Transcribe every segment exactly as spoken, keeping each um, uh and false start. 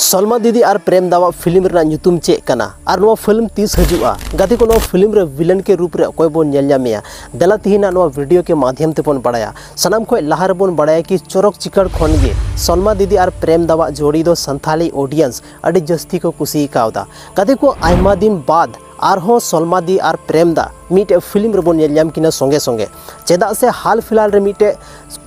ᱥᱚᱞᱢᱟ ᱫᱤᱫᱤ ᱟᱨ ᱯᱨᱮᱢ ᱫᱟᱣᱟᱜ ᱯᱷᱤᱞᱢ ᱨᱮᱱᱟᱜ ᱧᱩᱛᱩᱢ ᱪᱮᱫ ᱠᱟᱱᱟ ᱟᱨ ᱱᱚᱣᱟ ᱯᱷᱤᱞᱢ ᱛᱤᱥ ᱦᱤᱡᱩᱜᱼᱟ? ᱜᱟᱛᱮ ᱠᱚ, ᱱᱚᱣᱟ ᱯᱷᱤᱞᱢ ᱨᱮ ᱵᱷᱤᱞᱮᱱ ᱠᱮ ᱨᱩᱯ ᱨᱮ ᱚᱠᱚᱭ ᱵᱚᱱ ᱧᱮᱞ ᱧᱟᱢᱮᱭᱟ? ᱫᱮᱞᱟ ᱛᱤᱦᱤᱧᱟᱜ ᱱᱚᱣᱟ ᱵᱷᱤᱰᱤᱭᱳ ᱠᱮ ᱢᱟᱫᱷᱭᱚᱢ ᱛᱮᱵᱚᱱ ᱵᱟᱲᱟᱭᱟ᱾ ᱥᱟᱱᱟᱢ ᱠᱷᱚᱱ ᱞᱟᱦᱟ ᱨᱮᱵᱚᱱ ᱵᱟᱲᱟᱭᱟ ᱠᱤ ᱪᱚᱨᱚᱠ ᱪᱤᱠᱟᱹᱲ ᱠᱷᱚᱱ ᱜᱮ ᱥᱚᱞᱢᱟ ᱫᱤᱫᱤ ᱟᱨ ᱯᱨᱮᱢ ᱫᱟᱣᱟᱜ ᱡᱳᱲᱤ ᱫᱚ ᱥᱟᱱᱛᱷᱟᱞᱤ ᱚᱰᱤᱭᱮᱱᱥ ᱟᱹᱰᱤ ᱡᱟᱹᱥᱛᱤ ᱠᱚ ᱠᱩᱥᱤ ᱠᱟᱣᱫᱟ᱾ ᱜᱟᱛᱮ ᱠᱚ, ᱟᱭᱢᱟ ᱫᱤᱱ ᱵᱟᱫ ᱟᱨᱦᱚᱸ ᱥᱚᱞᱢᱟ ᱫᱤ ᱟᱨ ᱯᱨᱮᱢ ᱫᱟ ᱢᱤᱫᱴᱮᱡ ᱯᱷᱤᱞᱢ ᱨᱮᱵᱚᱱ ᱧᱮᱞ ᱧᱟᱢ ᱠᱤᱱᱟ ᱥᱚᱸᱜᱮ ᱥᱚᱸᱜᱮ᱾ ᱪᱮᱫᱟᱜ ᱥᱮ ᱦᱟᱞ ᱯᱷᱤᱞᱦᱟᱞ ᱨᱮ ᱢᱤᱫᱴᱮᱡ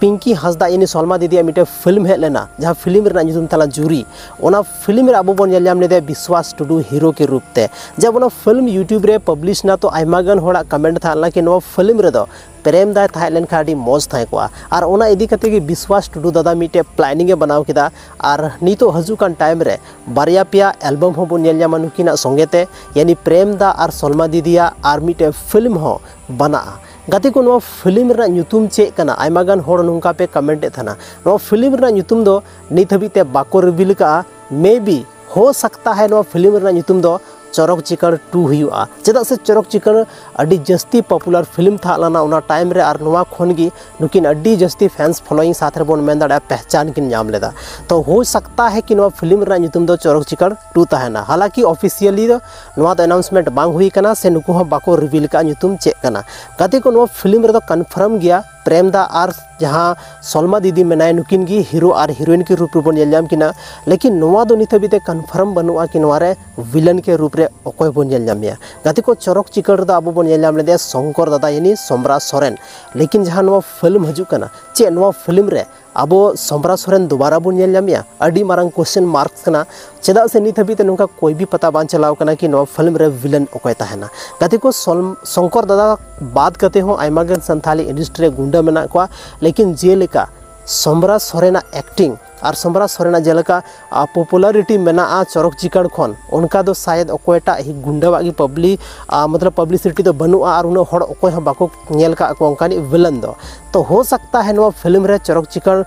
ᱯᱤᱝᱠᱤ ᱦᱟᱸᱥᱫᱟ ᱭᱟᱱᱤ ᱥᱚᱞᱢᱟ ᱫᱤᱫᱤᱭᱟᱜ ᱢᱤᱫᱴᱮᱡ ᱯᱷᱤᱞᱢ ᱦᱮᱡ ᱞᱮᱱᱟ, ᱡᱟᱦᱟᱸ ᱯᱷᱤᱞᱢ ᱨᱮᱱᱟᱜ ᱧᱩᱛᱩᱢ ᱛᱟᱦᱮᱸ ᱞᱮᱱᱟ ᱡᱩᱨᱤ᱾ ᱚᱱᱟ ᱯᱷᱤᱞᱢ ᱨᱮ ᱟᱵᱚ ᱵᱚᱱ ᱧᱮᱞ ᱧᱟᱢ ᱞᱮᱫᱮᱭᱟ ᱵᱤᱥᱣᱟᱥ ᱴᱩᱰᱩ ᱦᱤᱨᱳ ᱠᱮ ᱨᱩᱯ ᱛᱮ᱾ ᱡᱟᱵ ᱚᱱᱟ ᱯᱷᱤᱞᱢ YouTube ᱨᱮ ᱯᱟᱵᱽᱞᱤᱥ ᱮᱱᱟ, ᱛᱚ ᱟᱭᱢᱟ ᱜᱟᱱ ᱦᱚᱲᱟᱜ ᱠᱚᱢᱮᱱᱴ ᱛᱟᱦᱮᱸ ᱞᱮᱱᱟ ᱠᱤ ᱱᱚᱣᱟ ᱯᱷᱤᱞᱢ ᱨᱮᱫᱚ ᱯᱨᱮᱢ ᱫᱟᱭ ᱛᱟᱦᱮᱸ ᱞᱮᱱᱠᱷᱟᱱ ᱟᱹᱰᱤ ᱢᱚᱡᱽ ᱛᱟᱦᱮᱸ ᱠᱚᱜᱼᱟ᱾ ᱟᱨ ᱚᱱᱟ ᱤᱫᱤ ᱠᱟᱛᱮ ᱜᱮ ᱵᱤᱥᱣᱟᱥ ᱴᱩᱰᱩ ᱫᱟᱫᱟ ᱢᱤᱫᱴᱮᱡ ᱯᱞᱟᱱᱤᱝ ᱮ ᱵᱮᱱᱟᱣ ᱠᱮᱫᱟ᱾ ᱟᱨ ᱱᱤᱛᱚᱜ ᱦᱤᱡᱩᱜ ᱠᱟᱱ ᱴᱟᱭᱤᱢ ᱨᱮ ᱵᱟᱨᱭᱟ ᱯᱮᱭᱟ ᱮᱞᱵᱟᱢ ᱦᱚᱸᱵᱚᱱ ᱧᱮᱞ ᱧᱟᱢᱟ ᱱᱩᱠᱤᱱᱟᱜ ᱥᱚᱸᱜᱮ ᱛᱮ, ᱭᱟᱱᱤ ᱯᱨᱮᱢ ᱫᱟ ᱟᱨ ᱥᱚᱞᱢᱟ ᱫᱤᱫᱤᱭᱟᱜ ᱟᱨ ᱢᱤᱫᱴᱮᱡ ᱯᱷᱤᱞᱢ ᱦᱚᱸ ᱵᱮᱱᱟᱜᱼᱟ᱾ ᱜᱟᱛᱮ ᱠᱚ, ᱱᱚᱣᱟ ᱯᱷᱤᱞᱢ ᱨᱮᱱᱟᱜ ᱧᱩᱛᱩᱢ ᱪᱮᱫ ᱠᱟᱱᱟ? ᱟᱭᱢᱟ ᱜᱟᱱ ᱦᱚᱲ ᱱᱚᱝᱠᱟ ᱯᱮ ᱠᱚᱢᱮᱱᱴ ᱮᱫ ᱛᱟᱦᱮᱱᱟ᱾ ᱱᱚᱣᱟ ᱯᱷᱤᱞᱢ ᱨᱮᱱᱟᱜ ᱧᱩᱛᱩᱢ ᱫᱚ ᱱᱤᱛ ᱦᱟᱹᱵᱤᱡ ᱛᱮ ᱵᱟᱠᱚ ᱨᱤᱵᱷᱤᱞ ᱠᱟᱜᱼᱟ᱾ ᱢᱮ ᱵᱤ, ᱦᱳ ᱥᱟᱠᱛᱟ ᱦᱟᱭ ᱱᱚᱣᱟ ᱯᱷᱤᱞᱢ ᱨᱮᱱᱟᱜ ᱧᱩᱛᱩᱢ ᱫᱚ ᱪᱚᱨᱚᱠ ᱪᱤᱠᱟᱹᱲ ᱴᱩ ᱦᱩᱭᱩᱜᱼᱟ᱾ ᱪᱮᱫᱟᱜ ᱥᱮ ᱪᱚᱨᱚᱠ ᱪᱤᱠᱟᱹᱲ ᱟᱹᱰᱤ ᱡᱟᱹᱥᱛᱤ ᱯᱚᱯᱩᱞᱟᱨ ᱯᱷᱤᱞᱢ ᱛᱟᱦᱮᱸ ᱞᱮᱱᱟ ᱚᱱᱟ ᱴᱟᱭᱤᱢ ᱨᱮ, ᱟᱨ ᱱᱚᱣᱟ ᱠᱷᱚᱱ ᱜᱮ ᱱᱩᱠᱤᱱ ᱟᱹᱰᱤ ᱡᱟᱹᱥᱛᱤ ᱯᱷᱮᱱᱥ ᱯᱷᱚᱞᱳᱭᱤᱝ ᱥᱟᱛᱷ ᱨᱮᱵᱚᱱ ᱢᱮᱱ ᱫᱟᱲᱮᱭᱟᱜᱼᱟ ᱯᱮᱦᱪᱟᱱ ᱠᱤᱱ ᱧᱟᱢ ᱞᱮᱫᱟ᱾ ᱛᱚ ᱦᱳ ᱥᱟᱠᱛᱟ ᱦᱟᱭ ᱠᱤ ᱱᱚᱣᱟ ᱯᱷᱤᱞᱢ ᱨᱮᱱᱟᱜ ᱧᱩᱛᱩᱢ ᱫᱚ ᱪᱚᱨᱚᱠ ᱪᱤᱠᱟᱹᱲ ᱴᱩ ᱛᱟᱦᱮᱱᱟ᱾ ᱦᱟᱞᱟᱸᱠᱤ ᱚᱯᱷᱤᱥᱤᱭᱟᱞᱤ ᱫᱚ ᱱᱚᱣᱟ ᱫᱚ ᱟᱱᱟᱣᱩᱱᱥᱢᱮᱱᱴ ᱵᱟᱝ ᱦᱩᱭ ᱠᱟᱱᱟ, ᱥᱮ ᱱᱩᱠᱩ ᱦᱚᱸ ᱵᱟᱠᱚ ᱨᱤᱵᱷᱤᱞ ᱠᱟᱜᱼᱟ ᱧᱩᱛᱩᱢ ᱪᱮᱫ ᱠᱟᱱᱟ᱾ ᱜᱟᱛᱮ ᱠᱚ, ᱱᱚᱣᱟ ᱯᱷᱤᱞᱢ ᱨᱮᱫᱚ ᱠᱚᱱᱯᱷᱟᱨᱢ ᱜᱮᱭᱟ ᱯᱨᱮᱢ ᱫᱟ ᱟᱨ ᱡᱟᱦᱟᱸ ᱥᱚᱞᱢᱟ ᱫᱤᱫᱤ ᱢᱮᱱᱟᱭ, ᱱᱩᱠᱤᱱ ᱜᱮ ᱦᱤᱨᱳ ᱟᱨ ᱦᱤᱨᱳᱭᱤᱱ ᱠᱤᱱ ᱨᱩᱯ ᱨᱮᱵᱚᱱ ᱧᱮᱞ ᱧᱟᱢ ᱠᱤᱱᱟ᱾ ᱞᱮᱠᱤᱱ ᱱᱚᱣᱟ ᱫᱚ ᱱᱤᱛ ᱦᱟᱹᱵᱤᱡ ᱛᱮ ᱠᱚᱱᱯᱷᱟᱨᱢ ᱵᱟᱹᱱᱩᱜᱼᱟ ᱠᱤ ᱱᱚᱣᱟ ᱨᱮ ᱵᱷᱤᱞᱮᱱ ᱠᱮ ᱨᱩᱯ ᱨᱮ ᱚᱠᱚᱭ ᱵᱚᱱ ᱧᱮᱞ ᱧᱟᱢᱮᱭᱟ᱾ ᱜᱟᱛᱮ ᱠᱚ, ᱪᱚᱨᱚᱠ ᱪᱤᱠᱟᱹᱲ ᱨᱮᱫᱚ ᱟᱵᱚ ᱵᱚᱱ ᱧᱮᱞ ᱧᱟᱢ ᱞᱮᱫᱮᱭᱟ ᱥᱚᱝᱠᱚᱨ ᱫᱟᱫᱟ ᱭᱟᱱᱤ ᱥᱚᱢᱨᱟ ᱥᱚᱨᱮᱱ᱾ ᱞᱮᱠᱤᱱ ᱡᱟᱦᱟᱸ ᱱᱚᱣᱟ ᱯᱷᱤᱞᱢ ᱦᱤᱡᱩᱜ ᱠᱟᱱᱟ, ᱪᱮᱫ ᱱᱚᱣᱟ ᱯᱷᱤᱞᱢ ᱨᱮ ᱟᱵᱚ ᱥᱚᱢᱨᱟ ᱥᱚᱨᱮᱱ ᱫᱩᱵᱟᱨᱟ ᱵᱚᱱ ᱧᱮᱞ ᱧᱟᱢᱮᱭᱟ? ᱟᱹᱰᱤ ᱢᱟᱨᱟᱝ ᱠᱚᱥᱪᱮᱱ ᱢᱟᱨᱠᱥ ᱠᱟᱱᱟ᱾ ᱪᱮᱫᱟᱜ ᱥᱮ ᱱᱤᱛ ᱦᱟᱹᱵᱤᱡ ᱛᱮ ᱱᱚᱝᱠᱟ ᱠᱚᱭ ᱵᱤ ᱯᱟᱛᱟ ᱵᱟᱝ ᱪᱟᱞᱟᱣ ᱠᱟᱱᱟ ᱠᱤ ᱱᱚᱣᱟ ᱯᱷᱤᱞᱢ ᱨᱮ ᱵᱷᱤᱞᱮᱱ ᱚᱠᱚᱭ ᱛᱟᱦᱮᱱᱟ᱾ ᱜᱟᱛᱮ ᱠᱚ, ᱥᱚᱞ-, ᱥᱚᱝᱠᱚᱨ ᱫᱟᱫᱟ ᱵᱟᱫ ᱠᱟᱛᱮ ᱦᱚᱸ ᱟᱭᱢᱟ ᱜᱟᱱ ᱥᱟᱱᱛᱷᱟᱞᱤ ᱤᱱᱰᱟᱥᱴᱨᱤ ᱨᱮ ᱜᱩᱱᱰᱟᱹ ᱢᱮᱱᱟᱜ ᱠᱚᱣᱟ, ᱞᱮᱠᱤᱱ ᱡᱮᱞᱮᱠᱟ ᱥᱚᱢᱨᱟ ᱥᱚᱨᱮᱱᱟᱜ ᱮᱠᱴᱤᱝ ᱟᱨ ᱥᱚᱢᱨᱟ ᱥᱚᱨᱮᱱᱟᱜ ᱡᱮᱞᱮᱠᱟ, ᱟ, ᱯᱚᱯᱩᱞᱟᱨᱤᱴᱤ ᱢᱮᱱᱟᱜᱼᱟ ᱪᱚᱨᱚᱠ ᱪᱤᱠᱟᱹᱲ ᱠᱷᱚᱱ, ᱚᱱᱠᱟ ᱫᱚ ᱥᱟᱭᱮᱫ ᱚᱠᱚᱭᱴᱟᱜ ᱦᱤ ᱜᱩᱱᱰᱟᱹᱣᱟᱜ ᱜᱮ ᱯᱟᱵᱽᱞᱤ-, ᱟ, ᱢᱚᱛᱞᱚᱵ ᱯᱟᱵᱽᱞᱤᱥᱤᱴᱤ ᱫᱚ ᱵᱟᱹᱱᱩᱜᱼᱟ ᱟᱨ ᱩᱱᱟᱹᱜ ᱦᱚᱲ ᱚᱠᱚᱭ ᱦᱚᱸ ᱵᱟᱠᱚ ᱧᱮᱞ ᱠᱟᱜ ᱠᱚᱣᱟ ᱚᱱᱠᱟᱱᱤᱡ ᱵᱷᱤᱞᱮᱱ ᱫᱚ᱾ ᱛᱚ ᱦᱳ ᱥᱟᱠᱛᱟ ᱦᱮ ᱱᱚᱣᱟ ᱯᱷᱤᱞᱢ ᱨᱮ ᱪᱚᱨᱚᱠ ᱪᱤᱠᱟᱹᱲ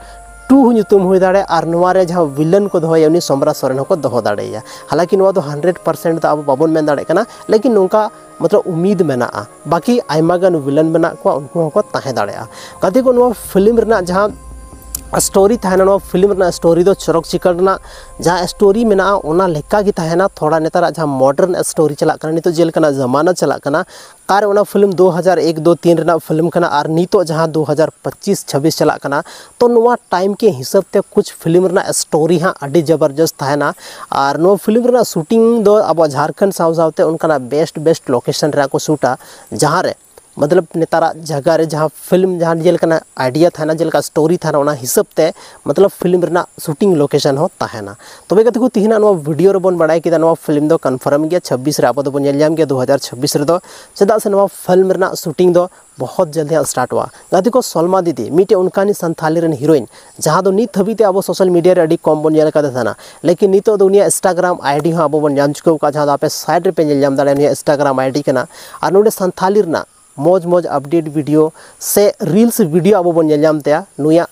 ᱴᱩ ᱦᱚᱸ ᱧᱩᱛᱩᱢ ᱦᱩᱭ ᱫᱟᱲᱮᱭᱟᱜᱼᱟ ᱟᱨ ᱱᱚᱣᱟ ᱨᱮ ᱡᱟᱦᱟᱸ ᱵᱷᱤᱞᱮᱱ ᱠᱚ ᱫᱚᱦᱚᱭᱟ ᱩᱱᱤ ᱥᱚᱢᱨᱟ ᱥᱚᱨᱮᱱ ᱦᱚᱸᱠᱚ ᱫᱚᱦᱚ ᱫᱟᱲᱮᱭᱟᱭᱟ᱾ ᱦᱟᱞᱟᱸᱠᱤ ᱱᱚᱣᱟ ᱫᱚ ᱦᱟᱱᱰᱨᱮᱰ ᱯᱟᱨᱥᱮᱱᱴ ᱫᱚ ᱟᱵᱚ ᱵᱟᱵᱚᱱ ᱢᱮᱱ ᱫᱟᱲᱮᱭᱟᱜ ᱠᱟᱱᱟ, ᱞᱮᱠᱤᱱ ᱱᱚᱝᱠᱟ ᱢᱚᱛᱞᱚᱵ ᱩᱢᱤᱫ ᱢᱮᱱᱟᱜᱼᱟ᱾ ᱵᱟᱠᱤ ᱟᱭᱢᱟ ᱜᱟᱱ ᱵᱷᱤᱞᱮᱱ ᱢᱮᱱᱟᱜ ᱠᱚᱣᱟ, ᱩᱱᱠᱩ ᱦᱚᱸᱠᱚ ᱛᱟᱦᱮᱸ ᱫᱟᱲᱮᱭᱟᱜᱼᱟ᱾ ᱜᱟᱛᱮ ᱠᱚ, ᱱᱚᱣᱟ ᱯᱷᱤᱞᱢ ᱨᱮᱱᱟᱜ ᱡᱟᱦᱟᱸ ᱥᱴᱳᱨᱤ ᱛᱟᱦᱮᱱᱟ, ᱱᱚᱣᱟ ᱯᱷᱤᱞᱢ ᱨᱮᱱᱟᱜ ᱥᱴᱳᱨᱤ ᱫᱚ ᱪᱚᱨᱚᱠ ᱪᱤᱠᱟᱹᱲ ᱨᱮᱱᱟᱜ ᱡᱟᱦᱟᱸ ᱥᱴᱳᱨᱤ ᱢᱮᱱᱟᱜᱼᱟ ᱚᱱᱟ ᱞᱮᱠᱟ ᱜᱮ ᱛᱟᱦᱮᱱᱟ᱾ ᱛᱷᱚᱲᱟ ᱱᱮᱛᱟᱨᱟᱜ ᱡᱟᱦᱟᱸ ᱢᱚᱰᱟᱨᱱ ᱥᱴᱳᱨᱤ ᱪᱟᱞᱟᱜ ᱠᱟᱱᱟ, ᱱᱤᱛᱚᱜ ᱡᱮᱞᱮᱠᱟᱱᱟᱜ ᱡᱟᱢᱟᱱᱟ ᱪᱟᱞᱟᱜ ᱠᱟᱱᱟ, ᱚᱠᱟᱨᱮ ᱚᱱᱟ ᱯᱷᱤᱞᱢ ᱫᱩ ᱦᱟᱡᱟᱨ ᱮᱠ ᱫᱩ ᱛᱤᱱ ᱨᱮᱱᱟᱜ ᱯᱷᱤᱞᱢ ᱠᱟᱱᱟ ᱟᱨ ᱱᱤᱛᱚᱜ ᱡᱟᱦᱟᱸ ᱫᱩ ᱦᱟᱡᱟᱨ ᱯᱚᱸᱪᱤᱥ ᱪᱷᱟᱵᱵᱤᱥ ᱪᱟᱞᱟᱜ ᱠᱟᱱᱟ, ᱛᱚ ᱱᱚᱣᱟ ᱴᱟᱭᱤᱢ ᱠᱮ ᱦᱤᱥᱟᱹᱵ ᱛᱮ ᱠᱩᱪ ᱯᱷᱤᱞᱢ ᱨᱮᱱᱟᱜ ᱥᱴᱳᱨᱤ ᱦᱟᱸᱜ ᱟᱹᱰᱤ ᱡᱚᱵᱚᱨᱡᱚᱥᱛ ᱛᱟᱦᱮᱱᱟ᱾ ᱟᱨ ᱱᱚᱣᱟ ᱯᱷᱤᱞᱢ ᱨᱮᱱᱟᱜ ᱥᱩᱴᱤᱝ ᱫᱚ ᱟᱵᱚ ᱡᱷᱟᱲᱠᱷᱚᱸᱰ ᱥᱟᱶ ᱥᱟᱶᱛᱮ ᱚᱱᱠᱟᱱᱟᱜ ᱵᱮᱥᱴ ᱵᱮᱥᱴ ᱞᱳᱠᱮᱥᱚᱱ ᱨᱮ ᱠᱚ ᱥᱩᱴᱟ, ᱡᱟᱦᱟᱸ ᱨᱮ ᱢᱚᱛᱞᱚᱵ ᱱᱮᱛᱟᱨᱟᱜ ᱡᱟᱭᱜᱟ ᱨᱮ ᱡᱟᱦᱟᱸ ᱯᱷᱤᱞᱢ ᱡᱟᱦᱟᱸ ᱡᱮᱞᱮᱠᱟᱱᱟᱜ ᱟᱭᱰᱤᱭᱟ ᱛᱟᱦᱮᱱᱟ, ᱡᱮᱞᱮᱠᱟ ᱥᱴᱳᱨᱤ ᱛᱟᱦᱮᱱᱟ, ᱚᱱᱟ ᱦᱤᱥᱟᱹᱵ ᱛᱮ ᱢᱚᱛᱞᱚᱵ ᱯᱷᱤᱞᱢ ᱨᱮᱱᱟᱜ ᱥᱩᱴᱤᱝ ᱞᱳᱠᱮᱥᱚᱱ ᱦᱚᱸ ᱛᱟᱦᱮᱱᱟ᱾ ᱛᱚᱵᱮ ᱜᱟᱛᱮ ᱠᱚ, ᱛᱮᱦᱮᱧᱟᱜ ᱱᱚᱣᱟ ᱵᱷᱤᱰᱤᱭᱳ ᱨᱮᱵᱚᱱ ᱵᱟᱲᱟᱭ ᱠᱮᱫᱟ ᱱᱚᱣᱟ ᱯᱷᱤᱞᱢ ᱫᱚ ᱠᱚᱱᱯᱷᱟᱨᱢ ᱜᱮᱭᱟ, ᱪᱷᱟᱵᱵᱤᱥ ᱨᱮ ᱟᱵᱚ ᱫᱚᱵᱚᱱ ᱧᱮᱞ ᱧᱟᱢ ᱜᱮᱭᱟ ᱫᱩ ᱦᱟᱡᱟᱨ ᱪᱷᱟᱵᱵᱤᱥ ᱨᱮᱫᱚ, ᱪᱮᱫᱟᱜ ᱥᱮ ᱱᱚᱣᱟ ᱯᱷᱤᱞᱢ ᱨᱮᱱᱟᱜ ᱥᱩᱴᱤᱝ ᱫᱚ ᱵᱚᱦᱚᱛ ᱡᱚᱞᱫᱤ ᱦᱟᱸᱜ ᱥᱴᱟᱨᱴᱚᱜᱼᱟ᱾ ᱜᱟᱛᱮ ᱠᱚ, ᱥᱚᱞᱢᱟ ᱫᱤᱫᱤ ᱢᱤᱫᱴᱮᱡ ᱚᱱᱠᱟᱱᱤ ᱥᱟᱱᱛᱷᱟᱞᱤ ᱨᱮᱱ ᱦᱤᱨᱳᱭᱤᱱ, ᱡᱟᱦᱟᱸ ᱫᱚ ᱱᱤᱛ ᱦᱟᱹᱵᱤᱡ ᱛᱮ ᱟᱵᱚ ᱥᱳᱥᱟᱞ ᱢᱤᱰᱤᱭᱟ ᱨᱮ ᱟᱹᱰᱤ ᱠᱚᱢ ᱵᱚᱱ ᱧᱮᱞ ᱟᱠᱟᱫᱮ ᱛᱟᱦᱮᱱᱟ, ᱞᱮᱠᱤᱱ ᱱᱤᱛᱚᱜ ᱫᱚ ᱩᱱᱤᱭᱟᱜ ᱤᱱᱥᱴᱟᱜᱨᱟᱢ ᱟᱭᱰᱤ ᱦᱚᱸ ᱟᱵᱚ ᱵᱚᱱ ᱧᱟᱢ ᱪᱩᱠᱟᱹᱣ ᱟᱠᱟᱫᱼᱟ, ᱡᱟᱦᱟᱸ ᱫᱚ ᱟᱯᱮ ᱥᱟᱭᱤᱰ ᱨᱮᱯᱮ ᱧᱮᱞ ᱧᱟᱢ ᱫᱟᱲᱮᱭᱟᱜᱼᱟ, ᱱᱩᱭᱟᱜ ᱤᱱᱥᱴᱟᱜᱨᱟᱢ ᱟᱭᱰᱤ ᱠᱟᱱᱟ᱾ ᱟᱨ ᱱᱚᱰᱮ ᱥᱟᱱᱛᱷᱟᱞᱤ ᱨᱮᱱᱟᱜ ᱢᱚᱡᱽ ᱢᱚᱡᱽ ᱟᱯᱰᱮᱴ ᱵᱷᱤᱰᱤᱭᱳ ᱥᱮ ᱨᱤᱞᱥ ᱵᱷᱤᱰᱤᱭᱳ ᱟᱵᱚ ᱵᱚᱱ ᱧᱮᱞ ᱧᱟᱢ ᱛᱟᱭᱟ ᱱᱩᱭᱟᱜ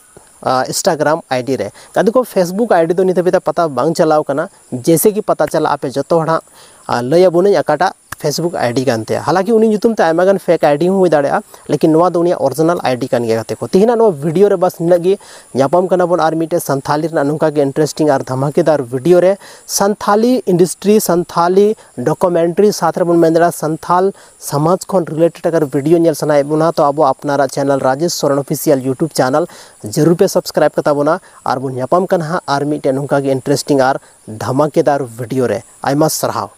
ᱤᱱᱥᱴᱟᱜᱨᱟᱢ ᱟᱭᱰᱤ ᱨᱮ᱾ ᱜᱟᱛᱮ ᱠᱚ, ᱯᱷᱮᱥᱵᱩᱠ ᱟᱭᱰᱤ ᱫᱚ ᱱᱤᱛ ᱦᱟᱹᱵᱤᱡ ᱛᱮ ᱯᱟᱛᱟ ᱵᱟᱝ ᱪᱟᱞᱟᱣ ᱠᱟᱱᱟ᱾ ᱡᱮᱭᱥᱮ ᱠᱤ ᱯᱟᱛᱟ ᱪᱟᱞᱟᱜᱼᱟ, ᱟᱯᱮ ᱡᱚᱛᱚ ᱦᱚᱲ ᱦᱟᱸᱜ, ᱟᱨ ᱞᱟᱹᱭ ᱟᱵᱚᱱᱟᱹᱧ ᱚᱠᱟᱴᱟᱜ ᱯᱷᱮᱥᱵᱩᱠ ᱟᱭᱰᱤ ᱠᱟᱱ ᱛᱟᱭᱟ᱾ ᱦᱟᱞᱟᱝᱠᱤ ᱩᱱᱤ ᱧᱩᱛᱩᱢ ᱛᱮ ᱟᱭᱢᱟ ᱜᱟᱱ ᱯᱷᱮᱠ ᱟᱭᱰᱤ ᱦᱚᱸ ᱦᱩᱭ ᱫᱟᱲᱮᱭᱟᱜᱼᱟ, ᱞᱮᱠᱤᱱ ᱱᱚᱣᱟ ᱫᱚ ᱩᱱᱤᱭᱟᱜ ᱚᱨᱤᱡᱤᱱᱟᱞ ᱟᱭᱰᱤ ᱠᱟᱱ ᱜᱮᱭᱟ᱾ ᱜᱟᱛᱮ ᱠᱚ, ᱛᱮᱦᱮᱧᱟᱜ ᱱᱚᱣᱟ ᱵᱷᱤᱰᱤᱭᱳ ᱨᱮ ᱵᱟᱥ ᱱᱤᱱᱟᱹᱜ ᱜᱮ᱾ ᱧᱟᱯᱟᱢ ᱠᱟᱱᱟ ᱵᱚᱱ ᱟᱨ ᱢᱤᱫᱴᱮᱡ ᱥᱟᱱᱛᱷᱟᱞᱤ ᱨᱮᱱᱟᱜ ᱱᱚᱝᱠᱟ ᱜᱮ ᱤᱱᱴᱟᱨᱮᱥᱴᱤᱝ ᱟᱨ ᱫᱷᱟᱢᱟᱠᱮᱫᱟᱨ ᱵᱷᱤᱰᱤᱭᱳ ᱨᱮ᱾ ᱥᱟᱱᱛᱷᱟᱞᱤ ᱤᱱᱰᱟᱥᱴᱨᱤ, ᱥᱟᱱᱛᱷᱟᱞᱤ ᱰᱚᱠᱩᱢᱮᱱᱴᱨᱤ, ᱥᱟᱶᱛᱮ ᱨᱮᱵᱚᱱ ᱢᱮᱱ ᱫᱟᱲᱮᱭᱟᱜᱼᱟ ᱥᱟᱱᱛᱷᱟᱞ ᱥᱚᱢᱟᱡᱽ ᱠᱷᱚᱱ ᱨᱤᱞᱮᱴᱮᱰ ᱟᱜᱟᱨ ᱵᱷᱤᱰᱤᱭᱳ ᱧᱮᱞ ᱥᱟᱱᱟᱭᱮᱫ ᱵᱚᱱᱟ, ᱛᱚ ᱟᱵᱚ ᱟᱯᱱᱟᱨᱟᱜ channel Rajesh Soren official YouTube channel ᱡᱟᱹᱨᱩᱲ ᱯᱮ ᱥᱟᱵᱥᱠᱨᱟᱭᱤᱵ ᱠᱟᱛᱟ ᱵᱚᱱᱟ᱾ ᱟᱨ ᱵᱚᱱ ᱧᱟᱯᱟᱢ ᱠᱟᱱᱟ ᱦᱟᱸᱜ ᱟᱨ ᱢᱤᱫᱴᱮᱡ ᱱᱚᱝᱠᱟ ᱜᱮ ᱤᱱᱴᱟᱨᱮᱥᱴᱤᱝ ᱟᱨ ᱫᱷᱟᱢᱟᱠᱮᱫᱟᱨ ᱵᱷᱤᱰᱤᱭᱳ ᱨᱮ᱾ ᱟᱭᱢᱟ ᱥᱟᱨᱦᱟᱣ᱾